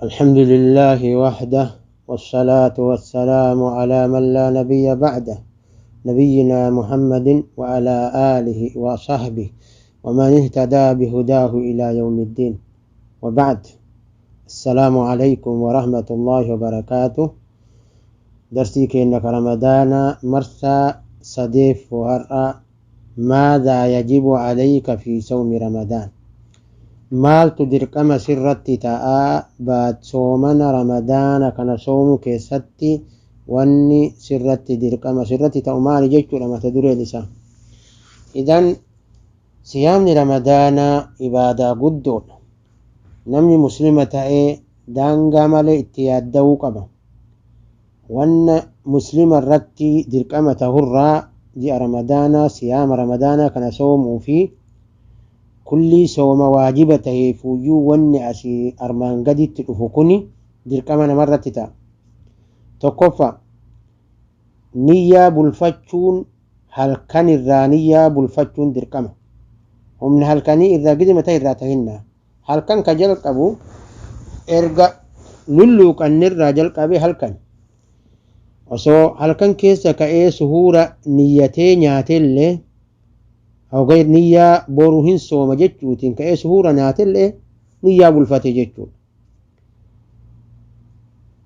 الحمد لله وحده، والصلاة والسلام على من لا نبي بعده، نبينا محمد وعلى آله وصحبه ومن اهتدى بهداه إلى يوم الدين، وبعد. السلام عليكم ورحمة الله وبركاته. درسي كأنك رمضان مرسى صديف وهرأ. ماذا يجب عليك في صوم رمضان؟ Maaltu dirqama sirratti ta'aa baat soomana Ramadaana kana soomuu keessatti? Wanni sirratti dirqama sirratti ta'u maali jechuudha mata dureen isaa. Idan siyaamni Ramadaanaa ibaadaa guddoodha. Namni Muslima ta'ee daangaa malee itti yaadda'uu qaba. Wanna Muslima irratti dirqama ta'urraa ji'a Ramadaanaa, siyaama Ramadaanaa kana soomuu fi kullii sooma waajiba taheefuyyuu, wanni asii armaan gaditti dhufu kuni dirqama namarratti ta'a. Tokkoffaa, niyyaa bulfachuun, halkan irraa niyyaa bulfachuun dirqama. Humna halkanii irraa gidima ta'e irraa tahinnaa. Halkan ka jalqabu erga lulluuqannirraa jalqabee halkan. Osoo halkan keessa ka'ee suhuura niyyatee nyaateellee, hogay niyyaa boru hin sooma jechuutiin ka'ee suhuura nyaatellee, niyyaa bulfate jechuudha.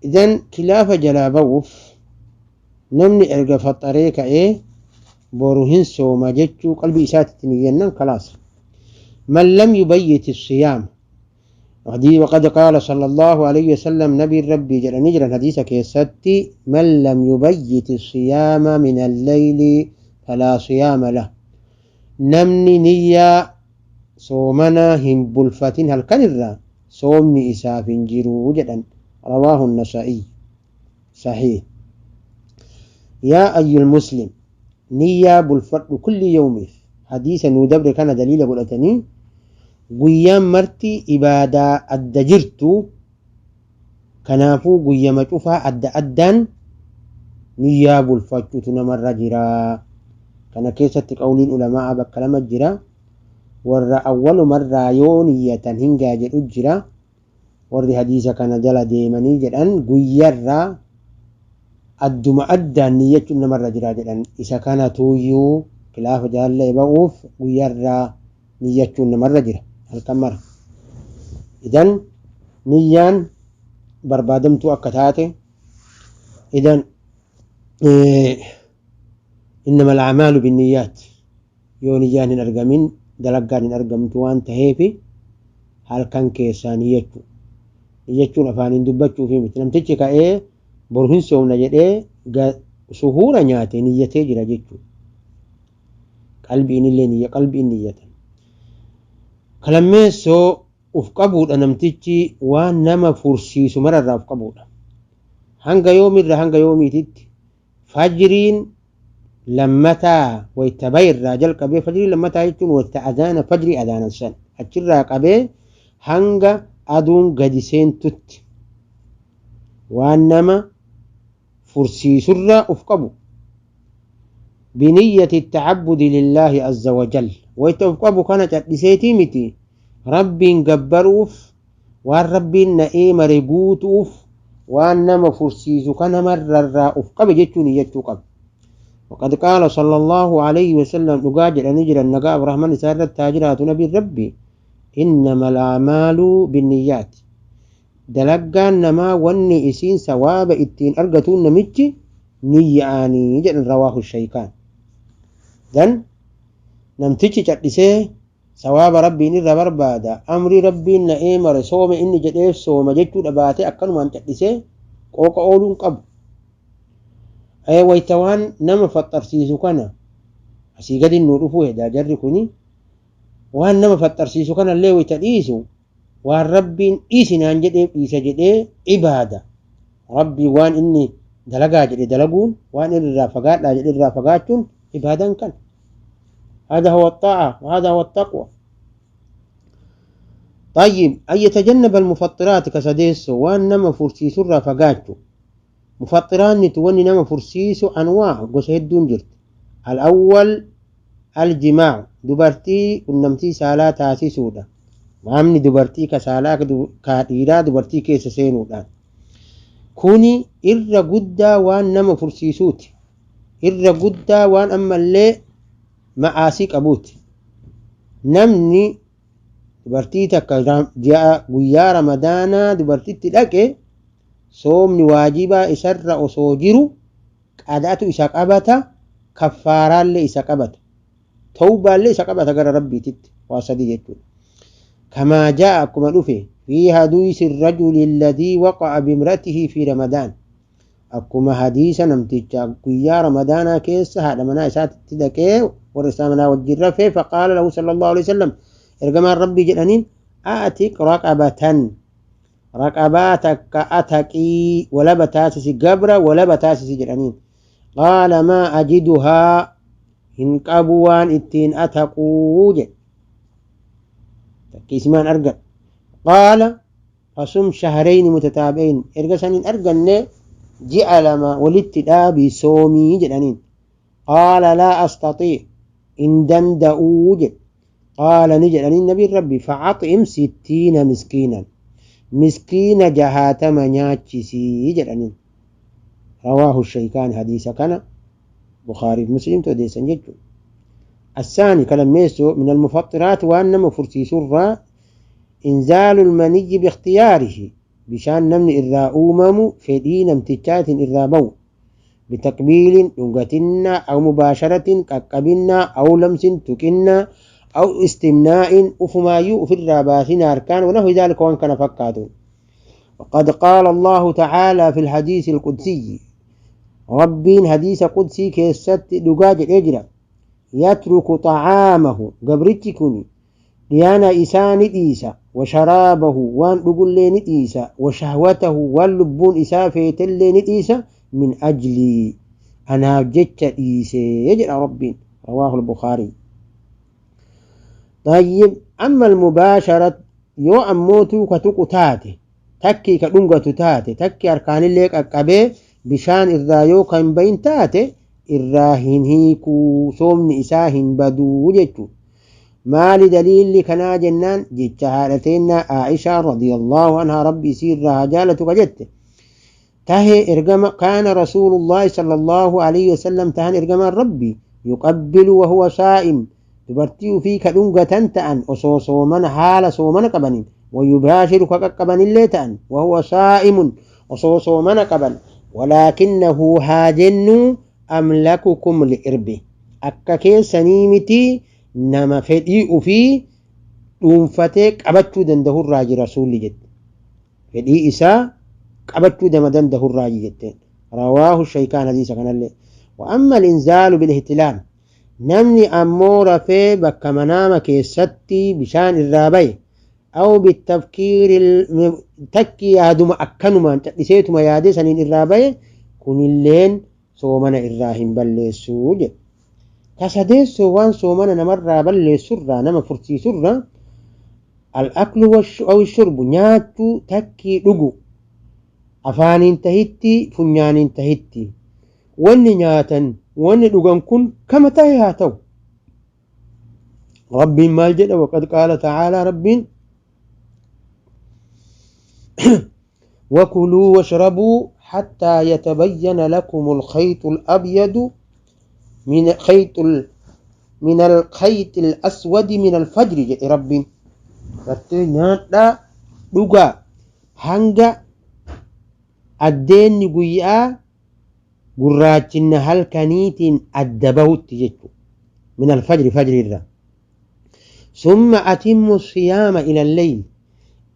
Idan kilaafa jalaa ba'uuf namni erga faxaree ka'ee boru hin sooma jechuu qalbii isaatitti niyyannan kalaas. من لم يبيت الصيام، وقد قال صلى الله عليه وسلم، نبي ربي جل نجرا حديث كيستي: من لم يبيت الصيام من الليل فلا صيام له. Namni niyyaa soomanaa hin bulfatin halkan irraa, soomni isaaf hin jiru jedhan. رواه النسائي، صحيح. يا أيها المسلم، niyyaa bulfadhu kulli yawmiif. Hadiisa nuu dabre kana daliila godhatanii, guyyaan marti ibaadaa adda jirtu, kanaafuu guyyama cufaa adda addaan niyyaa bulfachuutu namarra jira. Kana keessatti qawliin ulamaa bakka lama jira. Warra awwalumarraa yoo niyyatan hingaa jedhu jira. Warri hadiisa kana jala deemanii jedhan guyyarraa adduma addaan niyyachuun namarra jira jedhan. Isa kana tuuyyuu kilaafa jaallee ba'uuf guyyarraa niyyachuun namarra jira halkan mara. Idan niyyaan barbaadamtuu akka taate, idan إنما الأعمال بالنيات, yoo niyyaan hin argamin dalaggaan hin argamtu waan taheefi, halkan keessaa niyyachuu. Niyyachuun afaaniin dubbachuufi miti. Namtichi ka'ee boru hin soomna jedhee suhuura nyaate, niyyatee jira jechuudha. Qalbiin illee niyya, qalbiin niyyatan. Kalammeessoo, uf qabuudha. Namtichi waan nama fursiisu mararraa uf qabuudha. Hanga yoomirra hanga yoomiititti? Fajriin lammataa wayta bayirraa jalqabee, fajrii lammataa jechuun wayta adaana fajrii adaanan san, achirraa qabee hanga aduun gadi seentutti waan nama fursiisurraa uf qabu. بنية التعبد لله عز وجل. Wayta uf qabu kana cadhiseetii miti, Rabbiin gabbaruuf, waan Rabbiin na'ee mare guutuuf, waan nama fursiisu kana marrarraa uf qabe jechuun niyyachuu qaba. وقد قال صلى الله عليه وسلم, dhugaa jedhanii jiran, nagaa Abrahaman isaa irratti haa jiraatu, nabiin Rabbi: إنما الأعمال بالنيات. Dalaggaan namaa wanni isiin sawaaba ittiin argatuun namichi niyya'anii jedhan. رواه الشيخان. Dan namtichi cadhisee sawaaba Rabbiin irra barbaada, amrii Rabbiin na'ee mare soome inni jedheef sooma jechuudha baatee akkanumaan cadhisee qooqa ooluun qabu. Wayta waan nama faxarsiisu kana asii gadi nuu dhufuu hedaa, jarri kuni waan nama faxarsiisu kana illee wayta dhiisu, waan Rabbiin dhiisinaan jedhee dhiisa jedhee, ibaada Rabbii waan inni dalagaa jedhe dalaguun, waan inni irraa fagaadhaa jedhe irraa fagaachuun ibaadaan kan. هذا هو الطاعة وهذا هو التقوى. طيب، أن يتجنب المفطرات. كسديسو waan nama fursiisurraa fagaachuu. Mufaxiraanni wanni nama fursiisu أنواع, gosa hedduun jirti. الأول الجماع, dubartii qunnamtii saalaa taasisuudha. Qaamni dubartii ka saalaa ka dhiiraa dubartii keessa seenuudhaan. Kuni irra guddaa waan nama fursiisuuti. Irra guddaa waan ammallee ma'aasii qabuuti. Namni dubartii takka ji'a guyyaa Ramadaanaa dubartitti dhaqe, soomni waajibaa isarra osoo jiru qadaatu isa qabata, kaffaaraallee isa qabata, tawbaallee isa qabata gara Rabbiititti, waa sadii jechuudha. Kamaa jaa, akkuma dhufe, fi hadiisi rajuli alladhii waqa'a bimratihi fi Ramadaan, akkuma hadiisa namticha guyyaa Ramadaanaa keessa haadha manaa isaatti dhaqee warra isaa manaa wajjin rafee. Faqaala lahu sallallahu alaihi wasallam, ergamaan Rabbii jedhaniin: "A'tiq raqabatan", raqabaa takka ataqii, walaba taasisi, gabra walaba taasisi jedhaniin. Qaala: "Maa ajiduhaa", hin qabu waan ittiin ataquu jedhe, takkiisimaan argadhu. Qaala: "Fasum shahrayni mutataabi'ayn", erga saniin arganne ji'a 2 walitti dhaabii soomii jedhaniin. Qaala: "Laa astatii", hin danda'uu jedhe. Qaala, ni jedhaniin nabiin Rabbi: "Facaxim 60 miskiinan", miskiina 60 nyaachisii jedhaniin. Rawaahu shaykaan, hadiisa kana Bukaariif Muslimtu odeessan jechuudha. الثاني كلميسو، من المفطرات وأن فرسيسرا إنزال المني باختياره، bishaan namni irraa uumamu fedhii namtichaatiin irraa ba'u، بتقبيل dhungatinnaa، أو مباشرة qaqqabinnaa، أو لمس tuqinnaa، أو استمناء ufumaayyuu ufirraa baasin harkaan، ونحو ذلك waan kana fakkaatu. وقد قال الله تعالى في الحديث القدسي، ربين حديث قدسي keessatti dhugaa jedhee jira: يترك طعامه، gabrichi kun dhiyaana isaa ni dhiisa، وشرابه، waan dhugullee ni dhiisa، وشهوته، waan lubbuun isaa feetellee ni dhiisa، من أجلي، anaaf jecha dhiisee jedha Rabbiin. رواه البخاري. طيب، أما المباشرة، yoo ammootuu ka tuqu taate, takkii ka dhungatu taate, takkii harkaanillee qaqqabee bishaan irraa yoo kan bahin taate, irraa hin hiikuu, soomni isaa hin baduu jechuudha. Maali daliilli kanaa jennaan, jecha haadha teennaa Aishaa radiyallahu anhaa, Rabbi isii irraa haa jaalatu, ka jette tahe ergama: كان رسول الله صلى الله عليه وسلم، tahan ergamaan Rabbi، يقبل وهو صائم، dubartii ufii ka dhungatan ta'an osoo soomana, haala soomana qabaniin، ويباشر، ka qaqqabanillee ta'an، وهو صائم، osoo soomana qaban. ولكنه haa jennuu أملككم لإربه، akka keessanii miti, nama fedhii ufii dhuunfatee qabachuu danda'urraa jira rasuulli jette, fedhii isaa qabachuu nama danda'urraa jetteen. رواه الشيخان hadiisa kanallee. وأما الإنزال بالاحتلام، namni ammoo rafee bakka manaama keessatti bishaan irraa baye، أو بالتفكير، takki yaaduma akkanumaan cadhiseetuma yaadee saniin irraa baye, kunilleen soomana irraa hin balleessuu jedhe. Kasadeessoo, waan soomana namarraa balleessurraa, nama fursiisurraa، الأكل أو الشرب، nyaachuu takkii dhugu, afaaniin tahitti, funyaaniin tahitti, wanni nyaatan wanni dhugan kun kama tahe haa ta'u. Rabbiin maal jedha? وقد قال تعالى، Rabbiin: "وكلوا واشربوا حتى يتبين لكم الخيط الأبيض من الخيط الأسود من الفجر" jedhe Rabbiin. Gartee nyaadhaa dhugaa hanga addeenni guyyaa gurraachinna halkaniitiin adda bahutti jechuudha. من الفجر، fajri irraa. ثم أتموا الصيام إلى الليل،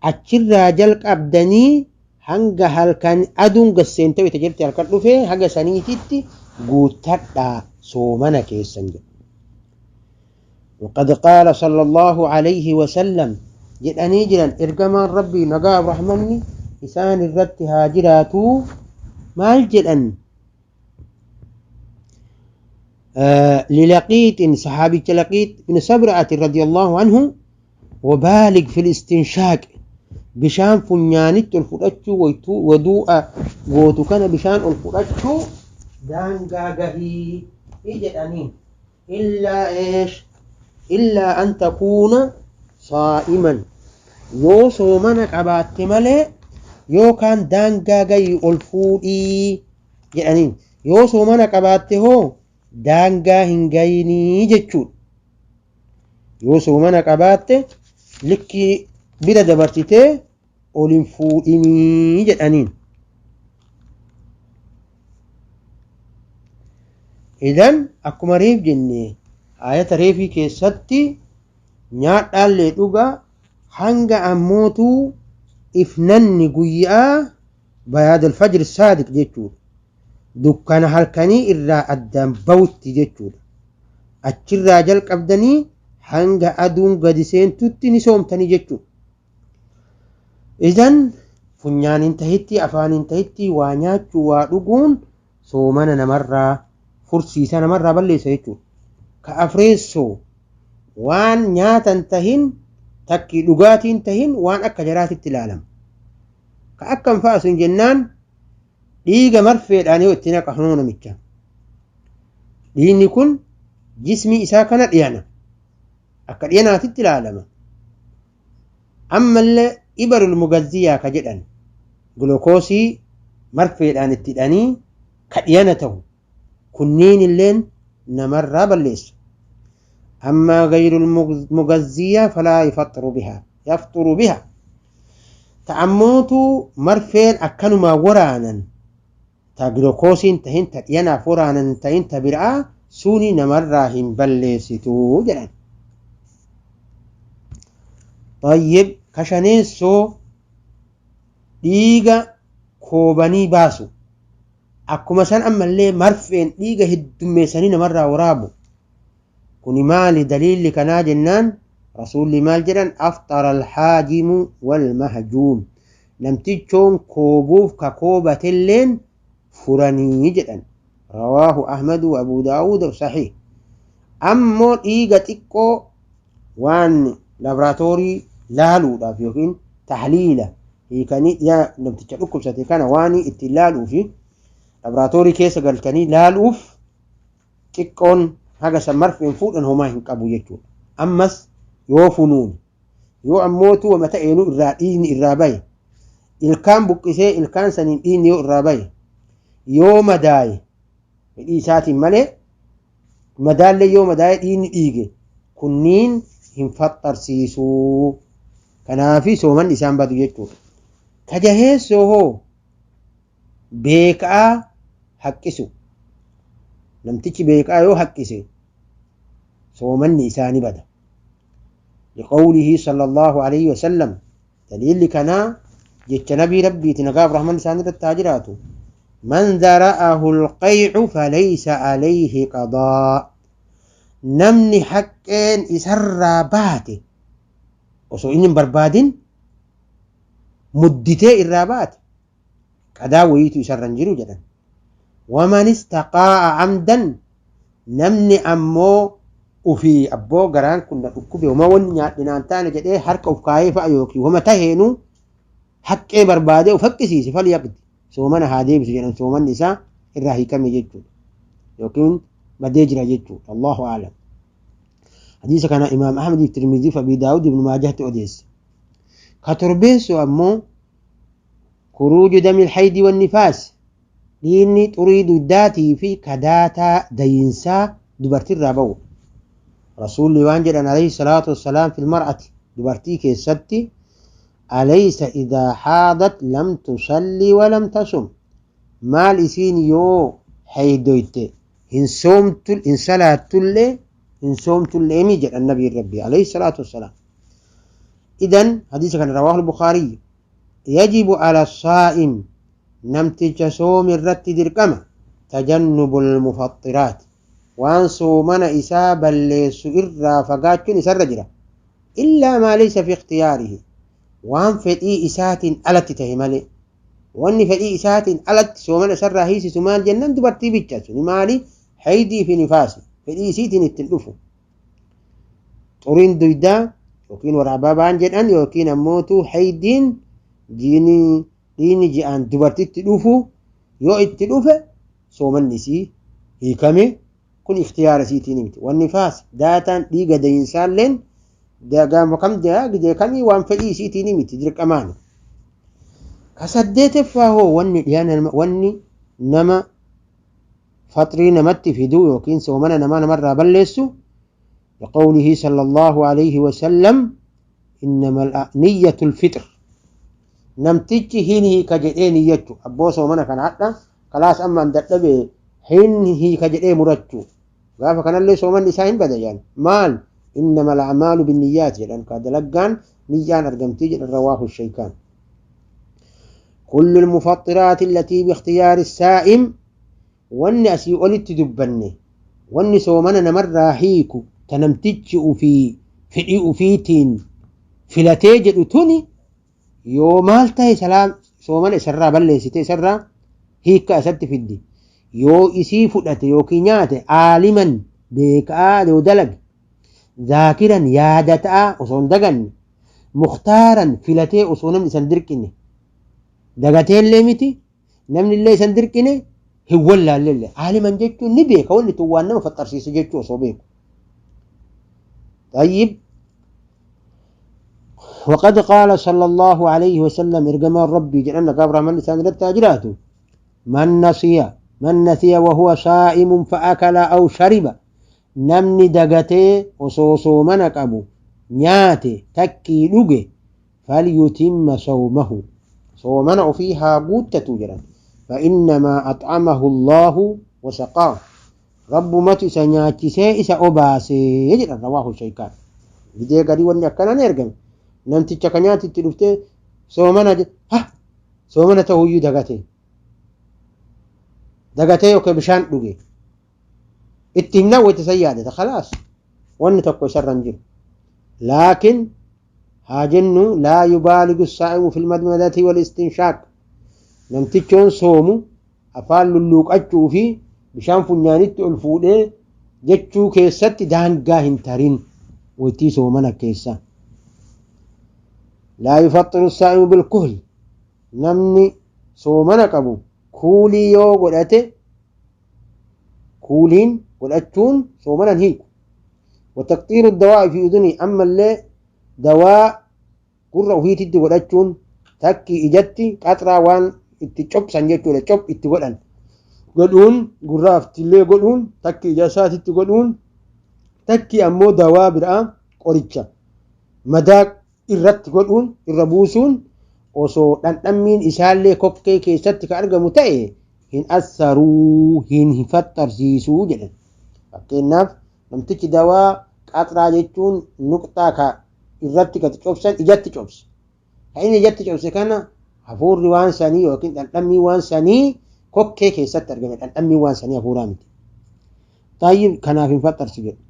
achirraa jalqabdanii hanga halkan aduun gasseentee wayita jirti halkan dhufee haga saniititti guuttadhaa soomana keessan jedhu. وقد قال صلى الله عليه وسلم، jedhanii jiran ergamaan Rabbii nagaa rahmanni isaan irratti haa jiraatu, maal jedhan? للقيط، صحابي لقيط بن سبرة رضي الله عنه: "وبالغ في الاستنشاق"، bishaan funyaanitti ol fudhachuu, waytuu wadu'a gootu kana bishaan ol fudhachuu daangaa gahii jedhaniin. إلا إيش؟ إلا أن تكون صائما. Yoo soomana qabaatte malee yookaan daangaa gayi ol fuudhii jedhaniin. Yoo soomana qabaatte hoo daangaa hin gayinii jechuudha. Yoo soomana qabaatte likkii bira dabarsitee ol hin fuudhinii jedhaniin. Idan akkuma reef jenne ayata reefii keessatti nyaadhaallee dhugaa hanga ammootuu ifnanni guyyaa bayaad alfajr saadiq jechuudha. Dukkana halkanii irraa addaan bawutti jechuudha. Achirraa jalqabdanii hanga aduun gadi seentutti ni soomtanii jechuudha. Idan funyaaniin tahitti afaaniin tahitti waa nyaachuu waa dhuguun soomana namarraa fursiisa, namarraa balleessa jechuudha. Ka afreessoo waan nyaatan tahin takki dhugaatiin tahin waan akka jaraatitti ilaalama. Ka akkam fa'a sun jennaan dhiiga marfeedhaan yoo itti naqa hanoo namicha. Dhiigni kun jismii isaa kana dhiyana. Akka dhiyanaatitti ilaalama. Ammallee ibarul mugazziyaa ka jedhan gulukoosii marfeedhaan itti hidhanii ka dhiyana ta'u kunniin illeen namarraa balleessa. Amma gayrul mugazziyaa falaa yafaxxuru biha yafxuru biha. Ta'ammootu marfeen akkanumaa waraanan ta gulukoosiin tahin ta dhiyanaaf waraanan tahin ta biraa suni namarraa hin balleessitu jedhan. Tayyib, kashaneessoo dhiiga koobanii baasu. Akkuma san ammallee marfeen dhiiga heddummeessanii namarraa waraabu. Kuni maali daliilli kanaa jennaan rasuulli maal jedhan? Aftara alhaajimu walmahjuum, namtichoon koobuuf ka koobatelleen furanii jedhan. Rawaahu Ahmadu wa Abu Daawud, saxiih. Ammoo dhiiga xiqqoo waan laboraatoorii laaluudhaaf yookiin tahliila hiikanii yaa namticha dhukkubsate kana waan ittiin laaluufi laboraatoorii keessa galchanii laaluuf xiqqoon haga san marfeen fuudhan homaa hin qabu jechuudha. Ammas yoo funuun yoo ammootu wama ta'eenuu irraa dhiigni irraa bahe, ilkaan buqqisee ilkaan saniin dhiigni yoo irraa bahe, yoo madaaye fedhii isaatiin malee madaallee yoo madaaye dhiigni dhiige kunniin hin faxxarsiisuu. Kanaafi soomanni isaan badu jechuudha. Kajaheessoo hoo beekaa haqqisu. Namtichi beekaa yoo haqqise soomanni isaa ni bada. Liqawlihi sallallahu alayhi wa sallam, daliilli kanaa jecha nabii rabbiiti, nagaaf rahman isaan irratti haa jiraatu. Man zara'ahu alqay'u falaysa alayhi qadaa. Namni haqqeen isarraa baate osoo inni hin barbaadin mudditee irraa baate qadaa wayiitu isarra hin jiru jedhan. Waman istaqaa'a amdan, namni ammoo ufii abboo garaan kun na dhukkube homa wanni nyaadhe naan taane jedhee harka uf kaayee fa'a yookiin homa taheenu haqqee barbaadee uf haqqisiise falyaqdi, soomana haa deebisu jedhan. Soomanni isaa irraa hiikame jechuudha yookiin badee jira jechuudha. Allahu a'lam. Hadiisa kana Imaam Ahmad fi Tirmizii fi Abi Daawud, Ibn Maajahtti odeesse. Ka torbeessu ammoo kuruuju damil haydi wan nifaas, dhiigni xurii duddaatii fi kadaataa dayinsaa dubartirraa ba'u. Rasuulli waan jedhan alayhi salaatu wassalaam fil mar'ati, dubartii keessatti, alaysa idaa haadat lam tusalli wa lam tasum, maal isiin yoo haydoyte hin soomtu, hin salaattullee, hin soomtullee mi jedhan nabiin rabbii alayhi salaatu wassalaam. Idan hadiisa kana rawaahu al-Bukhaariy. Yajibu ala saa'im, namticha soomi irratti dirqama, tajannubul mufaxxiraat, waan soomana isaa balleessu irraa fagaachuun isarra jira. Illaa maa laysa fi ikhtiyaarihi, waan fedhii isaatiin alatti tahe malee. Wanni fedhii isaatiin alatti soomana isarraa hiisisu maal jennaan dubartii bicha. Suni maali? Haydii fi nifaasi fedhii isiitiin ittiin dhufu. Xuriin duydaa yookiin waraababaan jedhan yookiin ammootu haydiin jiini dhiigni ji'aan dubartitti dhufu yoo itti dhufe soomanni isii hiikame, kun ikhtiyaara isiitiin miti. Wanni faas daataan dhiiga dayinsaalleen Gaafa kam gidee kamii waan fedhii isiitiin miti dirqamaan. Ka saddeeteffaa hoo wanni dhiyaana wanni nama faxrii namatti fiduu yookiin soomana namaa namarraa balleessu لقوله صلى الله عليه وسلم إنما نية الفطر namtichi hin hiika jedhee niyyachuu abboo soomana kana hadha kalaas amma an dadhabe hin hiika jedhee murachuu gaafa kanallee soomanni isaa hin bada jedhan maal إنما الأعمال بالنيات jedhan ka dalaggaan niyyaan argamtii jedhan رواه الشيخان. كل المفطرات التي باختيار السائم wanni asii olitti dubbanne wanni soomana namarraa hiiku ta namtichi ufii fedhii ufiitiin filatee jedhu tuni yoo maal tahe salaam soomana isarraa balleessite isarraa hiikka isatti fiddi yoo isii fudhate yookiin nyaate عالما beekaa yoo dalage ذاكرا yaadataa osoo hin daganne مختارا filatee osoo namni isan dirqine dagateellee miti namni illee isan dirqine hin wallaallee عالما jechuun ni beeka wanni tun waan nama faxarsiisu jechuu osoo beeku. طيب وقد قال صلى الله عليه وسلم إرجما ربي جل قبر من لسان التاجرات من نسي وهو صائم فأكل أو شرب namni dagatee osoo soomana qabu nyaate takkii dhuge فليتم صومه soomana ofii haa guuttatu jedhan فإنما أطعمه الله وسقاه rabbumatu isa nyaachisee isa obaasee jedhan رواه الشيخان. Gidee garii wanni akkanaan ergame namticha ka nyaatitti dhuftee soomana ha soomana ta'uyyuu dagatee dagatee yookaan bishaan dhuge itti himnaa wayita san yaadata خلاص wanni tokko isarra hin jiru. Laakiin haa jennu لا يبالغ الصائم في المضمضة والاستنشاق namtichoon soomu afaan lulluuqachuu fi bishaan funyaanitti ol fuudhee jechuu keessatti daangaa hin tarin waytii soomana keessa. لا يفطر الصائم بالكحل namni soomana qabu kuulii yoo godhate kuuliin godhachuun soomana hin hiiku. وتقطير الدواء في أذنه ammallee dawaa gurra ofiititti godhachuun takki ijatti qaxraa waan itti cobsan jechuudha cob itti godhan godhuun gurraaftillee godhuun takki ija isaatitti godhuun takki ammoo dawaa biraa qoricha madaa irratti godhuun irra buusuun osoo dhandhammiin isaallee kokkee keessatti ka argamu ta'e hin assaruu hin faxarsiisuu jedhan. Fakkeenyaaf namtichi dawaa qaxraa jechuun nuqxaa ka irratti gadi cobsan ijatti cobse. Ka inni ijatti cobse kana hafuurri waan sanii yookiin dhandhammiin waan sanii kokkee keessatti argame dhandhammiin waan sanii hafuuraa miti. Taayib kanaaf hin faxarsu jedhu.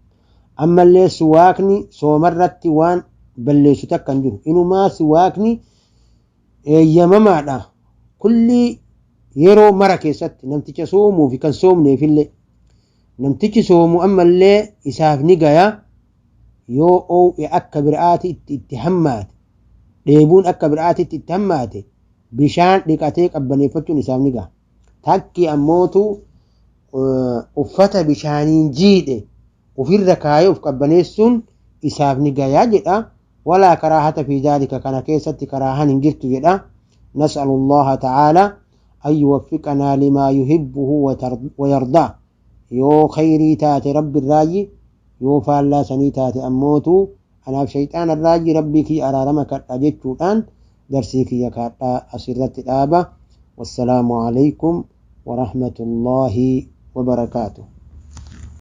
Ammallee siwaakni soomarratti waan balleessu takka hin jiru. Inumaa siwaakni eeyyamamaadha. Kulli yeroo mara keessatti namticha soomuu fi kan soomneefillee namtichi soomu ammallee isaaf ni gaya yoo oow'e akka biraati itti hammaate dheebuun akka biraatitti itti hammaate bishaan dhiqatee qabbaneeffachuun isaaf ni gaha. Takki ammootu uffata bishaaniin jiidhe ofirra kaayee of qabbaneessuun isaaf ni gayaa jedha. ولا كراهة في ذلك kana keessatti karaahan hin jirtu jedha. نسأل الله تعالى أن يوفقنا لما يحبه ويرضاه yoo khayrii taate rabbi irraayi yoo faallaa sanii taate ammootu anaaf shayxaana irraayi rabbii kiyya araarama kadha jechuudhaan darsii kiyya kaadhaa asirratti dhaaba. والسلام عليكم ورحمة الله وبركاته.